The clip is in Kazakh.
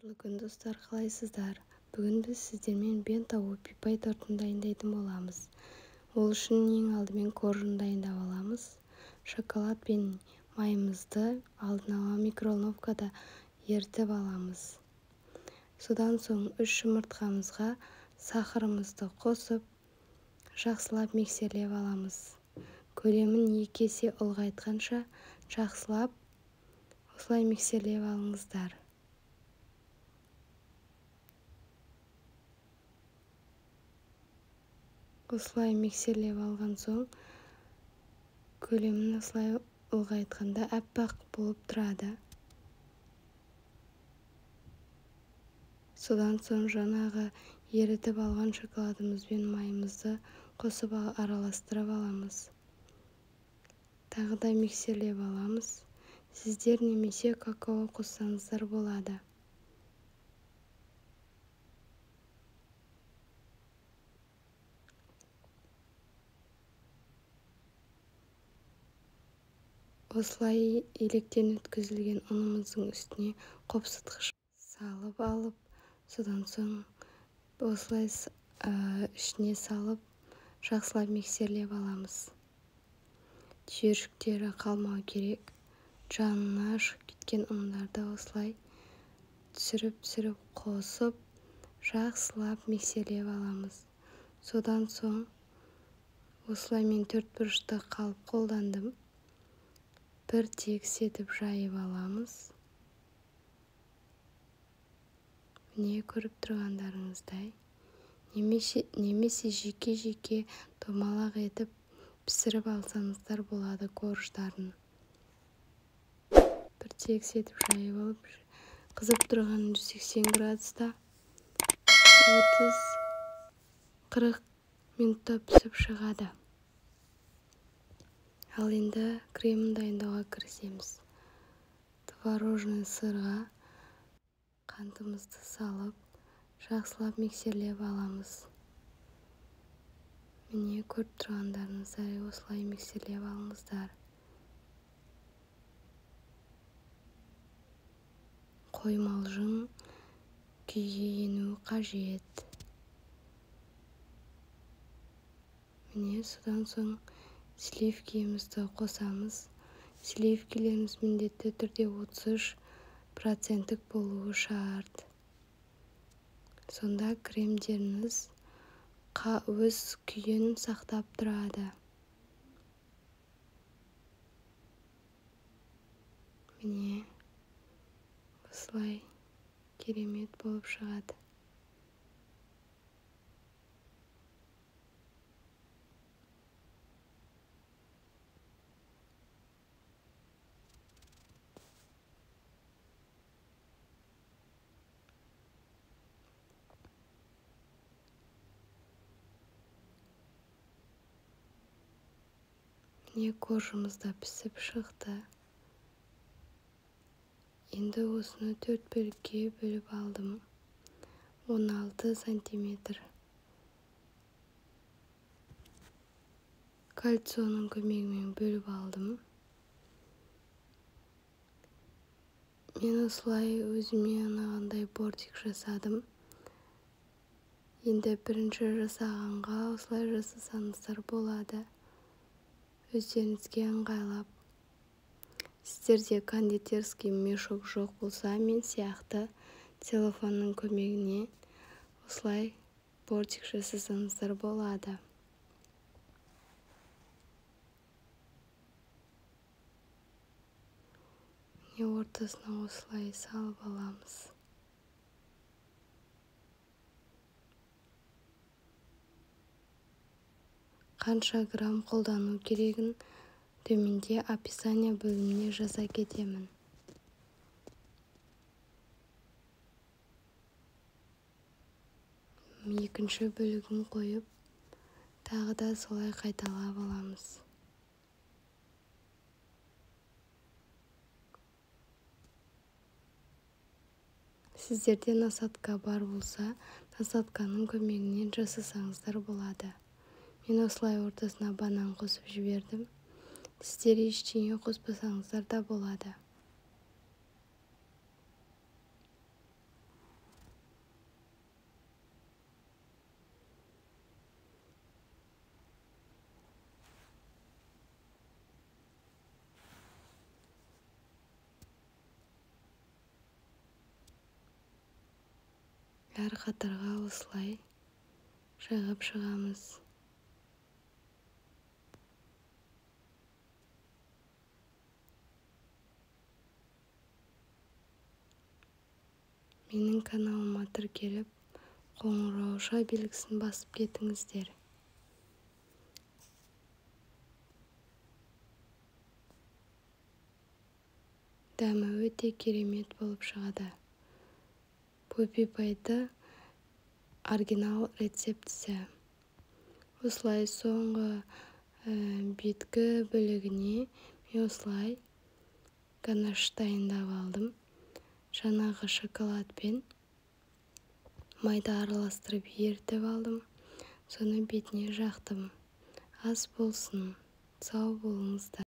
Қайырлы күн, достар, қалайсыздар? Бүгін біз сіздермен бента пай тортын дайындайтын боламыз. Ол үшін ең алдымен коржын дайындап аламыз. Шоколад пен майымызды алдын ала микроволновкада ерітіп аламыз. Содан соң 3 жұмыртқамызға сахарымызды қосып, жақсылап миксерлеп аламыз. Көлемін 2 есе ұлғайтқанша жақсылап осылай миксерлеп алыңыздар. Осылай миксерлеп алған соң көлемін осылай ұлғайтқанда аппақ болып тұрады. Содан соң жаңағы ерітіп алған шоколадымыз бен майымызды қосып араластырып аламыз. Тағы да миксерлеп аламыз. Сіздер немесе какао қоссаңыздар болады. Осылай електен өткізілген ұнымыздың үстіне қопсытқыш салып алып, содан соң осылай ішіне салып, жақсылап миксерлеп аламыз. Түйіршіктері қалмау керек. Жанына шығып кеткен ұндарды осылай түсіріп-түсіріп қосып, жақсылап миксерлеп аламыз. Содан соң осылай мен 4 бұрышты қалып қолдандым. Бір тегіс етіп жайып аламыз. Міне көріп тұрғандарыңыздай. Немесе жеке-жеке домалақ етіп пісіріп алсаңыздар болады корждарын. Бір тегіс етіп жайып алып, қызып тұрған 180 градуста 30-40 минутта пісіп шығады. Ал енді кремін дайындауға кірісеміз. Творожный сырға қантымызды салып, жақсылап миксерлеп аламыз. Міне көріп тұрғандарыңыздай осылай миксерлеп алыңыздар. Қоймалжың күйге енуі қажет. Міне содан соң сливкимізді қосамыз. Сливкилеріміз міндетті түрде 33% болуы шарт. Сонда кремдеріңіз өз күйін сақтап тұрады. Міне осылай керемет болып шығады. Міне коржымыз да пісіп шықты. Енді осыны 4 бөлікке бөліп алдым. 16 сантиметр. Кольцоның көмегімен бөліп алдым. Мен осылай өзіме ұнағандай бортик жасадым. Енді бірінші жасағанға осылай жасасаңыздар болады. Өздеріңізге ыңғайлап. Сіздерде кондитерский мешок жоқ болса, мен сияқты целлофанның көмегіне осылай бортик жасасаңыздар болады. Міне ортасына осылай салып аламыз. Қанша грамм қолдану керегін төменде описание бөліміне жаза кетемін. Екінші бөлігін қойып, тағы да солай қайталап аламыз. Сіздерде насадка бар болса, насадканың көмегінен жасасаңыздар болады. Мен осылай ортасына банан қосып жібердім. Сіздер ештеңе қоспасаңыздар да болады. Әр қатарға осылай жағып шығамыз. Менің каналыма тіркеліп, қоңырауша белгісін басып кетіңіздер. Дәмі өте керемет болып шығады. Поппи пайды оригинал рецептісі. Осылай соңғы беткі бөлігіне мен осылай ганаш дайындап алдым. Жаңағы шоколадпен майды араластырып ерітіп алдым. Соны бетіне жақтым. Ас болсын, сау болыңыздар.